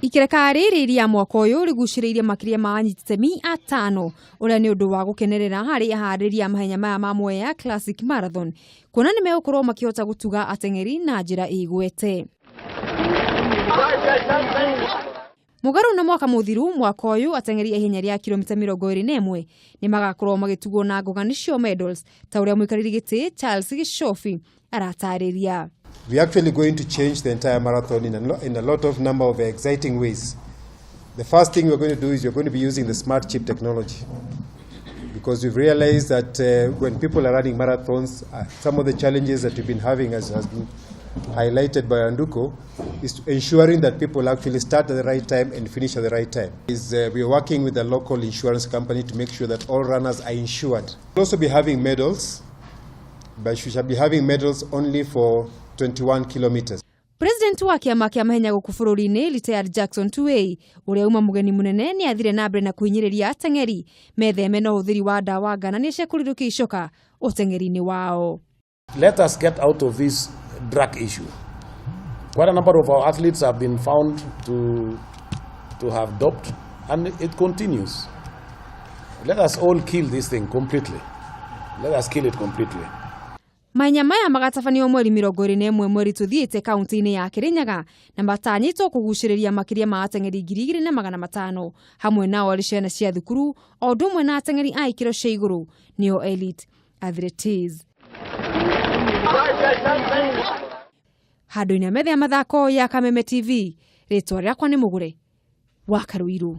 Ikereka rĩrĩ rĩa mwaka ũyũ rĩgucĩrĩirie makĩria ma anyiti itemi atano, ũrĩa nĩ ũndũ wa gũkenerera harĩ aharĩria a mahenya maya ma Mwea Classic Marathon, kuona nĩ megũkorwo makĩhota gũtuga ateng'eri na njĩra ĩgwete. Mũgarũ na mwaka mũthiru, mwaka ũyũ ateng'eri a ihenya rĩa kilomita 21 nĩ magakorwo magĩtugwo na ngoga nĩcio medals, ta ũrĩa mũikarĩri gĩtĩ Charles Gĩcobi aratarĩria. We are actually going to change the entire marathon in a lot of number of exciting ways. The first thing we're going to do is we're going to be using the smart chip technology, because we've realized that when people are running marathons, some of the challenges that we've been having, as has been highlighted by Anduko, is ensuring that people actually start at the right time and finish at the right time. We are working with a local insurance company to make sure that all runners are insured. We'll also be having medals, but we shall be having medals only for 21 kilometers. President wa kĩama kĩa mahenya gũkũ bũrũri-inĩ retired Jackson Tuwei, ũrĩa uma mũgeni mũnene, nĩ athire na mbere na kũhinyĩrĩria ateng'eri metheme na ũhũthĩri wa ndawa ngananie cia kũrirũkia icoka ũteng'eri-inĩ wao. Let us get out of this drug issue. Quite a number of our athletes have been found to have doped, and it continues. Let us all kill this thing completely. Let us kill it completely. Mahenya maya magatabanio mweri 21 mweri tũthiĩte kaunti-inĩ ya Kirinyaga, na matanyĩtwo kũgucĩrĩria makĩria ma ateng'eri 2500, hamwe nao arĩ ciana cia thukuru o ũndũ ũmwe na ateng'eri a ikĩro cia igũrũ, nĩo elite athletes. Handũ-inĩ ha metha ya mathako ya Kameme TV, rĩtwa rĩakwa nĩ Mũgũre wa Karũirũ.